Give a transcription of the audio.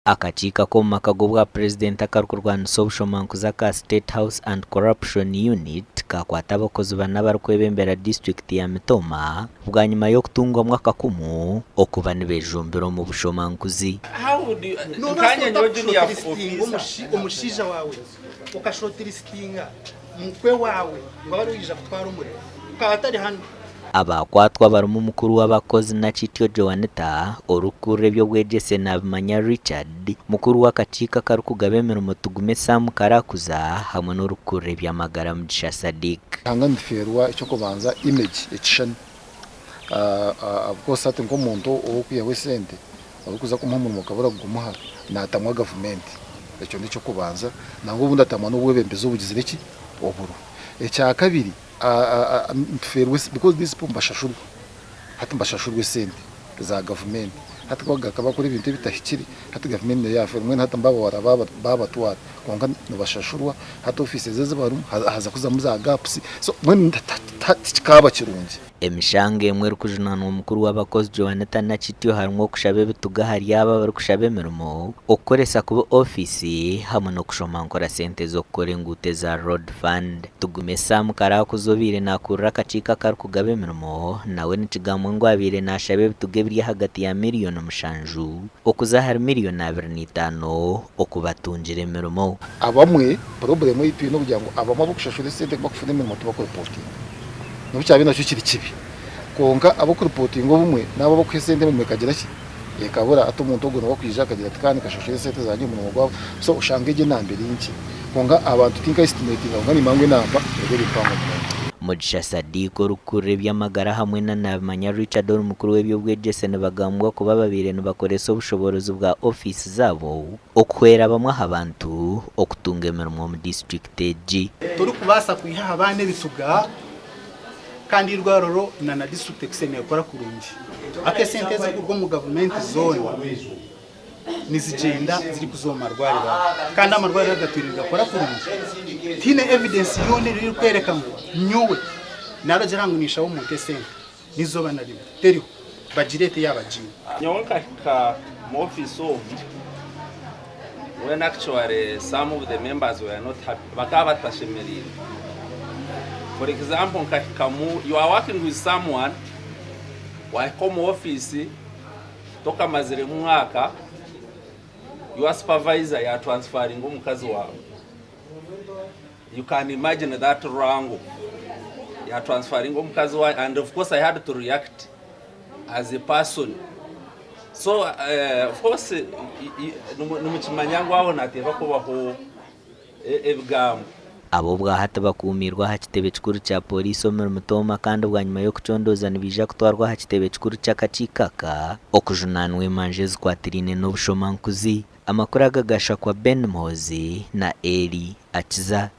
Akakiiko ak'omu maka g'obwa Purezidenti akarikurwanisa obushomankuzi aka State House Anti-Corruption Unit kaakwata abakozi bana abarikwebembera disiturikiti ya Mitooma bwanyima y'okutungwamu akakumu okuba nibejumbira omu bushomankuzi. Noobaasa ota kushotiristinga omushaija waawe, okashotiristinga mukwe waawe ngu abe ariwe oija kutwara omurimo akaba atari hanu? Abaakwatwa barimu mukuru w'abakozi Nakityo Joanita, orikukurira eby'obwegyese Nabimanya Richard, mukuru w'akakiiko akarikugaba emirimo Tugume Sam Karakuza hamwe n'orikukurira eby'amagara Mugisha Sadiq. Ruhanga nitufeerwa eky'okubanza image, ekishushani. Of course hati nk'omuntu ow'okwihaho esente orikuza kumuha omurimo okabura kugumuha naatamwa gavumenti. Ekyo n'eky'okubanza. Nangwa obundi atamwa n'obwebembezi obugizire ki? Oburiho. Ekyakabiri. Nitufeerwa because these people nibashashurwa hati nibashashurwa esente za gavumenti hati ku bakaba bakora ebintu ebitahikire hati gavumenti nayo yafeerwa mbwenu hati nibabahwera babatwara kwonka nibashashurwa hati ofiisi ezi ezibarimu haza kuzamu za gapusi so mbwenu tikikaaba kirungi. Emishango emwe erikujunaanwa omukuru w'abakozi Joanita Nakityo harimu okushaba ebituga ahari abo abarikushaba emirimo, okukoresa kubi ofiisi hamwe n'okushoma nkora sente z'okukora enguuto eza Road Fund. Tugume Sam Karakuza obaire nakurira akakiiko akarikugaba emirimo nawe nikigambwa ngu abaire nashaba ebituga ebiri ahagati ya miriyoni mushanju okuza ahari miriyoni 25 okubatungira emirimo. Abamwe problem ei twine okugira ngu abamwe abokushashura esente kubakufuna emirimo tibakuripotinga nobu kyabe nakyo kiri kibi kwonka abokuripotinga obumwe naabo abokuha esente emirimo ekagira ki ekabura hati omuntu ogwo niwe akwija akagira ati ka nikashashura esente zangye omurimo gwabura so oshanga egyo enamba eri nkye kwonka abantu tinka estimatinga kwonka nimanya ngu enamba eba eri mpango munonga. Mugisha Sadiq orikukurira eby'amagara hamwe na Nabimanya Richard ori mukuru w'eby'obwegyese nibagambwa kuba babaire nibakoresa obushoboorozi bwa ofiisi zaabo okuhwera bamwe aha bantu okutunga emirimo omu disiturikiti egi. Torikubaasa kwiha aha baana ebituga kandi eirwariro na na disiturikiti ekusemeriire kukora kurungi. Hati esente ezirikuruga omu gavumenti zoona nizigyenda zirikuza omu marwariro aga kandi amarwariro aga gatwire nigakora kurungi. Tihaine evidence yoona erikworeka ngu nyowe naragira ngu ninshaba omuntu esente n'eizooba na rimwe teriho bagireete yaaba bagiine. Nyowe nkahika omu ofiisi omu when actually some of the members were not happy, bakaba batashemereirwe. For example nkahikamu, you are working with someone, wahika omu ofiisi tokamaziremu mwaka, your supervisor ya transferringa omukazi waawe. You can imagine that rwango ya transferringa omukazi waawe and of course I had to react as a person. So uh, of course nimukimanya ngu aho nateekwa kubaho ebigambo. Aba obwahati bakuumiirwe aha kitebe kikuru kya Pooriisi omuri Mitooma kandi bwanyima y'okucondooza nibaija kutwarwa aha kitebe kikuru ky'akakiiko aka okujunaanwa emanja ezikwatiraine n'obushomankuzi. Amakuru aga gashakwa Ben Muhoozi na Elly Akiza.